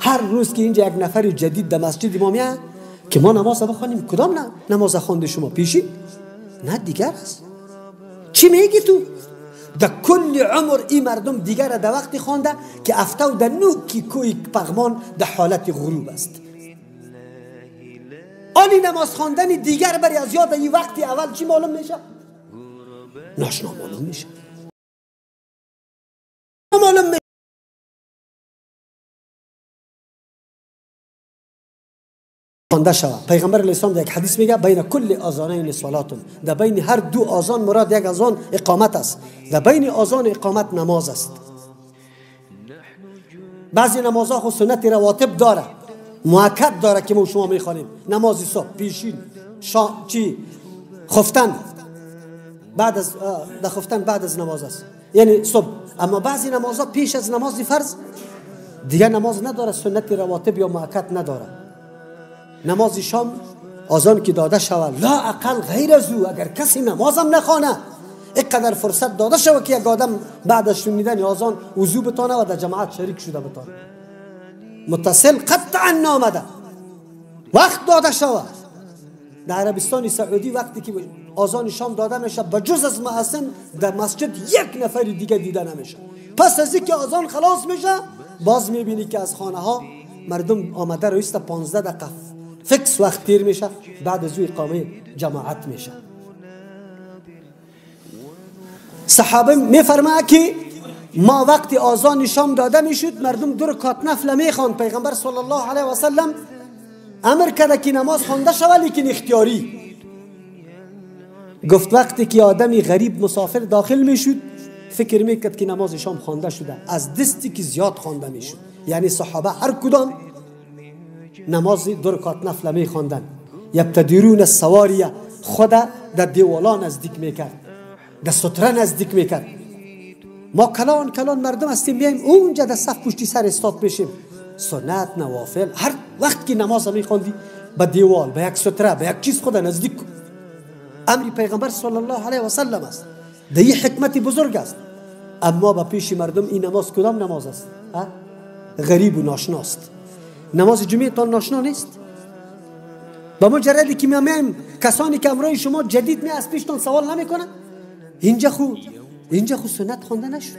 هر روز که اینجا یک نفر جدید در مسجد ما میاد که ما نماز بخوانیم، کدام نه نماز خوانده شما پیشین؟ نه دیگر است. چی میگی تو؟ در کل عمر این مردم دیگر در وقتی خوانده که افتاو در نوکی کوی پغمان در حالت غروب است. آنی نماز خواندن دیگر بری از یاد این وقتی اول چی معلوم میشه؟ ناشنا معلوم میشه. معلوم میشه. خوانده شود. پیغمبر علیه السلام در یک حدیث میگه بین کل آذانین صلاتون، در بین هر دو آذان مراد یک آذان اقامت است، در بین آذان اقامت نماز است. بعضی نمازها خو سنت رواتب داره، مؤکد داره که ما شما میخوانیم. نماز صبح، پیشین، چی خفتن بعد از در خفتن بعد از نماز است، یعنی صبح. اما بعضی نمازها پیش از نماز فرض دیگه نماز نداره، سنت رواتب یا مؤکد نداره. نماز شام آذان که داده شود لا اقل غیر از او، اگر کسی نمازم نخوانه اینقدر فرصت داده شود که یک آدم بعد از شنیدن آذان وضو بتانه و در جماعت شریک شده بتانه. متصل قطعا نامده، وقت داده شود. در عربستان سعودی وقتی که آذان شام داده میشه به جز از مؤذن در مسجد یک نفر دیگه دیده نمیشه. پس از اینکه آذان خلاص میشه باز میبینی که از خانه ها مردم آمده رویست 15 دقیقه فکس وقت تیر میشه، بعد از او اقامه جماعت میشه. صحابه میفرماید که ما وقتی آذان شام داده میشد مردم دو رکعت نفل میخواند. پیغمبر صلی الله علیه و سلم امر کرده که نماز خوانده شود لیکن اختیاری. گفت وقتی که آدمی غریب مسافر داخل میشد فکر میکرد که نماز شام خوانده شده، از دستی که زیاد خوانده میشد. یعنی صحابه هر کدام نماز دو رکعت نفل میخواندن. یبتدرون السواریه، خدا در دیوالا نزدیک میکرد، در ستره نزدیک میکرد. ما کلان کلان مردم هستیم، بیایم اونجا در صف پشتی سر استاد بشیم. سنت نوافل هر وقت که نماز میخواندی به دیوال، به یک ستره، به یک چیز خدا نزدیک کن. امر پیغمبر صلی الله علیه و سلم است، در این حکمت بزرگ است. اما به پیش مردم این نماز کدام نماز است؟ غریب و ناشناست. نماز جمعه تان ناشنا نیست. به مجردی که میایم کسانی که امرای شما جدید می از پیشتان سوال نمیکنن. اینجا خو سنت خوانده نشد.